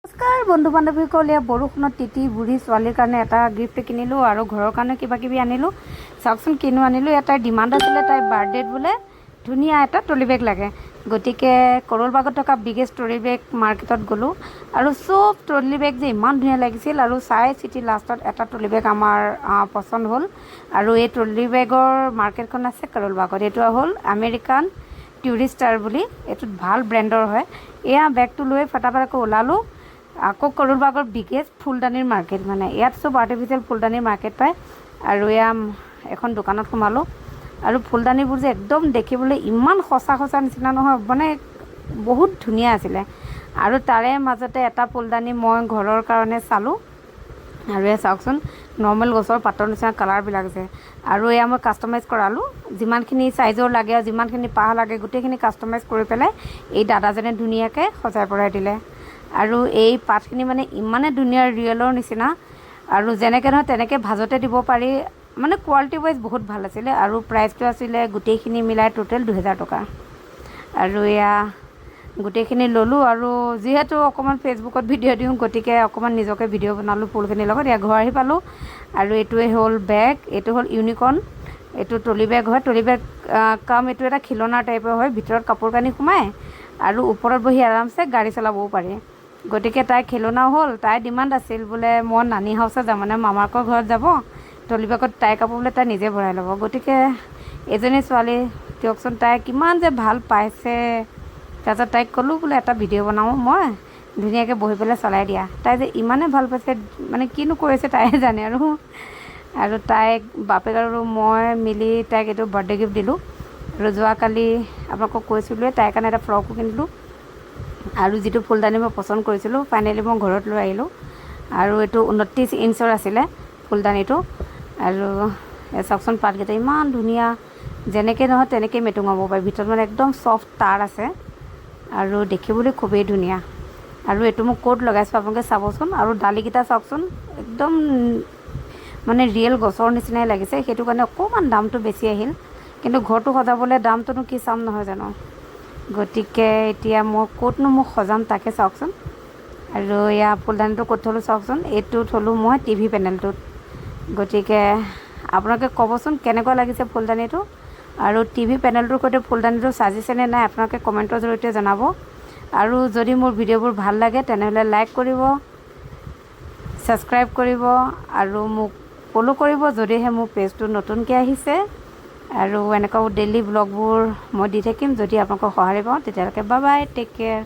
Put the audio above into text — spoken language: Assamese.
নমস্কাৰ বন্ধু বান্ধৱীসকল, এয়া বৰষুণত তিতি বুঢ়ী ছোৱালীৰ কাৰণে এটা গিফ্ট কিনিলোঁ আৰু ঘৰৰ কাৰণে কিবা কিবি আনিলোঁ। চাওকচোন কিনো আনিলোঁ। ইয়াত তাইৰ ডিমাণ্ড আছিলে, তাইৰ বাৰ্থডেত বোলে ধুনীয়া এটা ট্ৰলি বেগ লাগে। গতিকে কৰলবাগত থকা বিগেষ্ট ট্ৰলি বেগ মাৰ্কেটত গ'লোঁ আৰু চব ট্ৰলি বেগ যে ইমান ধুনীয়া লাগিছিল আৰু চাই চিতি লাষ্টত এটা ট্ৰলি বেগ আমাৰ পচন্দ হ'ল। আৰু এই ট্ৰলি বেগৰ মাৰ্কেটখন আছে কৰলবাগত। এইটো হ'ল আমেৰিকান টুৰিষ্টাৰ বুলি, এইটোত ভাল ব্ৰেণ্ডৰ হয়। এয়া বেগটো লৈ ফটাফট আকৌ ওলালোঁ। আকৌ কৰলবাগৰ বিগেষ্ট ফুলদানিৰ মাৰ্কেট, মানে ইয়াত চব আৰ্টিফিচিয়েল ফুলদানিৰ মাৰ্কেট পায়। আৰু এয়া এখন দোকানত সোমালোঁ আৰু ফুলদানিবোৰ যে একদম দেখিবলৈ ইমান সঁচা সঁচা নিচিনা নহয়, মানে বহুত ধুনীয়া আছিলে। আৰু তাৰে মাজতে এটা ফুলদানি মই ঘৰৰ কাৰণে চালোঁ। আৰু এয়া চাওকচোন, নৰ্মেল গছৰ পাতৰ নিচিনা কালাৰবিলাক যে। আৰু এয়া মই কাষ্টমাইজ কৰালোঁ, যিমানখিনি চাইজৰ লাগে আৰু যিমানখিনি পাহ লাগে, গোটেইখিনি কাষ্টমাইজ কৰি পেলাই এই দাদাজনে ধুনীয়াকৈ সজাই পৰাই দিলে। আৰু এই পাতখিনি মানে ইমানে ধুনীয়া, ৰিয়েলৰ নিচিনা আৰু যেনেকৈ নহয় তেনেকৈ ভাজতে দিব পাৰি। মানে কোৱালিটি ৱাইজ বহুত ভাল আছিলে। আৰু প্ৰাইচটো আছিলে গোটেইখিনি মিলাই টোটেল 2000 টকা। আৰু এয়া গোটেইখিনি ল'লোঁ। আৰু যিহেতু অকণমান ফেচবুকত ভিডিঅ' দিওঁ, গতিকে অকণমান নিজকে ভিডিঅ' বনালোঁ ফুলখিনিৰ লগত। এয়া ঘৰ আহি পালোঁ। আৰু এইটোৱে হ'ল বেগ, এইটো হ'ল ইউনিকৰ্ণ। এইটো ট্ৰলি বেগ হয়, ট্ৰলি বেগ কাম এইটো এটা খিলনাৰ টাইপৰ হয়। ভিতৰত কাপোৰ কানি সোমায় আৰু ওপৰত বহি আৰামছে গাড়ী চলাবও পাৰি। গতিকে তাই খেলনাও হ'ল। তাইৰ ডিমাণ্ড আছিল বোলে মই নানী হাউচত যাম, মানে মামাকৰ ঘৰত যাব। ট্ৰলি বেগত তাইৰ কাপোৰ বোলে তাই নিজে ভৰাই ল'ব। গতিকে এজনী ছোৱালী দিয়কচোন, তাই কিমান যে ভাল পাইছে। তাৰপিছত তাইক ক'লোঁ বোলে এটা ভিডিঅ' বনাওঁ মই, ধুনীয়াকৈ বহি পেলাই চলাই দিয়া। তাই যে ইমানে ভাল পাইছে, মানে কিনো কৰিছে তাইহে জানে। আৰু তাইক বাপেক আৰু মই মিলি তাইক এইটো বাৰ্থডে গিফ্ট দিলোঁ। আৰু যোৱাকালি আপোনালোকক কৈছিলোঁৱে, তাইৰ কাৰণে এটা ফ্ৰকো কিনিলোঁ। আৰু যিটো ফুলদানি মই পচন্দ কৰিছিলোঁ, ফাইনেলি মই ঘৰত লৈ আহিলোঁ। আৰু এইটো 29 ইঞ্চৰ আছিলে ফুলদানিটো। আৰু চাওকচোন, পাতকেইটা ইমান ধুনীয়া, যেনেকৈ নহয় তেনেকৈ মেটুঙাব পাৰি। ভিতৰত মানে একদম চফ্ট তাঁৰ আছে আৰু দেখিবলৈ খুবেই ধুনীয়া। আৰু এইটো মই ক'ত লগাইছোঁ আপোনালোকে চাবচোন। আৰু ডালিকেইটা চাওকচোন, একদম মানে ৰিয়েল গছৰ নিচিনাই লাগিছে। সেইটো কাৰণে অকণমান দামটো বেছি আহিল, কিন্তু ঘৰটো সজাবলৈ দামটোনো কি চাম, নহয় জানো? গতিকে এতিয়া মই ক'তনো মোক সজাম তাকে চাওকচোন। আৰু এয়া ফুলদানিটো ক'ত থ'লোঁ চাওকচোন। এইটো থ'লোঁ মই টিভি পেনেলটোত। গতিকে আপোনালোকে ক'বচোন কেনেকুৱা লাগিছে ফুলদানিটো আৰু টিভি পেনেলটোৰ সৈতে ফুলদানিটো সাজিছেনে নাই, আপোনালোকে কমেণ্টৰ জৰিয়তে জনাব। আৰু যদি মোৰ ভিডিঅ'বোৰ ভাল লাগে, তেনেহ'লে লাইক কৰিব, ছাবস্ক্ৰাইব কৰিব আৰু মোক ফ'ল' কৰিব, যদিহে মোৰ পেজটো নতুনকৈ আহিছে। আৰু এনেকুৱা ডেইলি ব্লগবোৰ মই দি থাকিম, যদি আপোনালোকৰ সঁহাৰি পাওঁ। তেতিয়ালৈকে বাই বাই, টেক কেয়াৰ।